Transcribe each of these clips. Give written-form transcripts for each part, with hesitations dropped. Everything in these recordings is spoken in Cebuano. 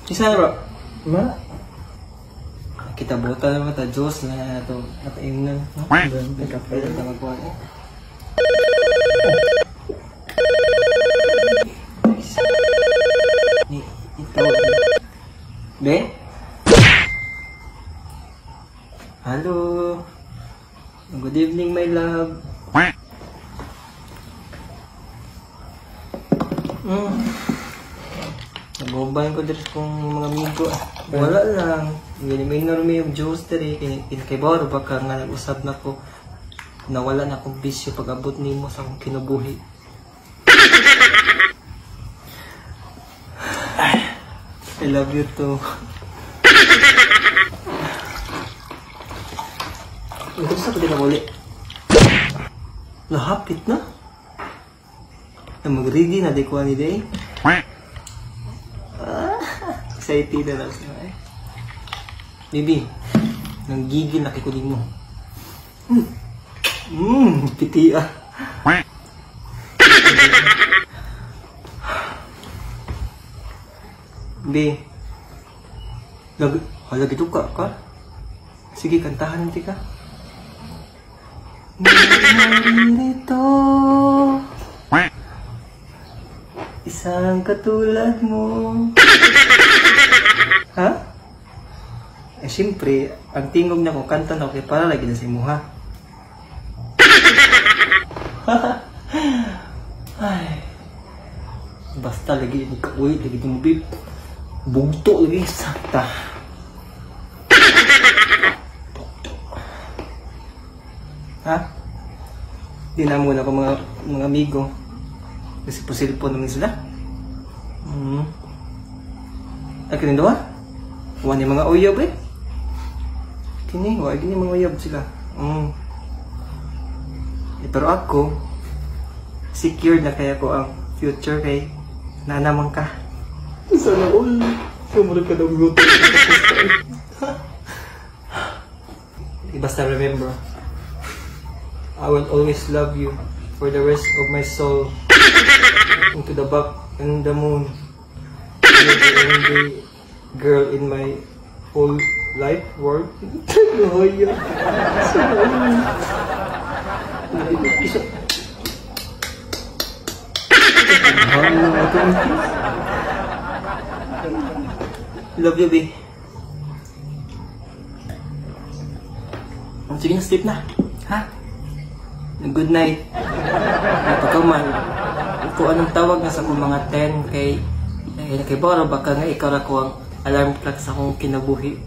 Isa na bro. Ma? Kita buta naman ta Diyos na ito nakaingnan. No? Pwede ta magkuhan eh. Ni, ito. Be? Hello. Good evening, my love. Nag-uban ko diri kong mga amigo. Wala lang. Minor mi yung Diyos diri. Kay Boro, baka nga nag-usab na ko. Nawala na akong bisyo pag-abot nimo sa akong kinabuhi. I love you too. Gusto ko din na uli. Lahapit na. Mag-ready na di ko ni day. Excited na lang siya eh. Baby, nanggigil na kikuling mo. Piti ah. Baby, hala gitu ka ka? Sige, kantahan nanti ka. Narito, isang katulad mo. Ha? Eh, siyempre, ang tingog na kung kanta na okay para lagi na si Muha. Ay. Basta lagi magka-uwi, lagi tumubib. Bugto lagi, sakta. Bugto. Ha? Di na muna ko mga amigo. Kasi po cellphone naman sila. Ay, kini doa? Wala ni mga uyab eh. Kini, wala gini mga uyab sila. Eh, pero ako, secured na kaya ko ang future kay nanamang ka. Sana all. Sumunod ka daw luto. Basta remember, I will always love you for the rest of my soul. Into the back and the moon. You're the only girl in my whole life world. Love you, babe. Sige na, sleep na. Ha? Good night. Pagkaman, kung anong tawag na sa akong mga 10 kay kay Boro, baka nga ikaw ra ko ang alarm clock sa akong kinabuhi.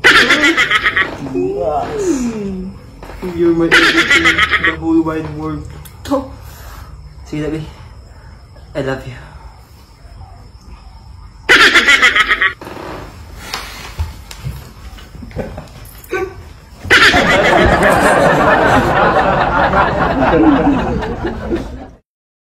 Yes. You're my everything, the whole wide world. Sige, babe. I love you.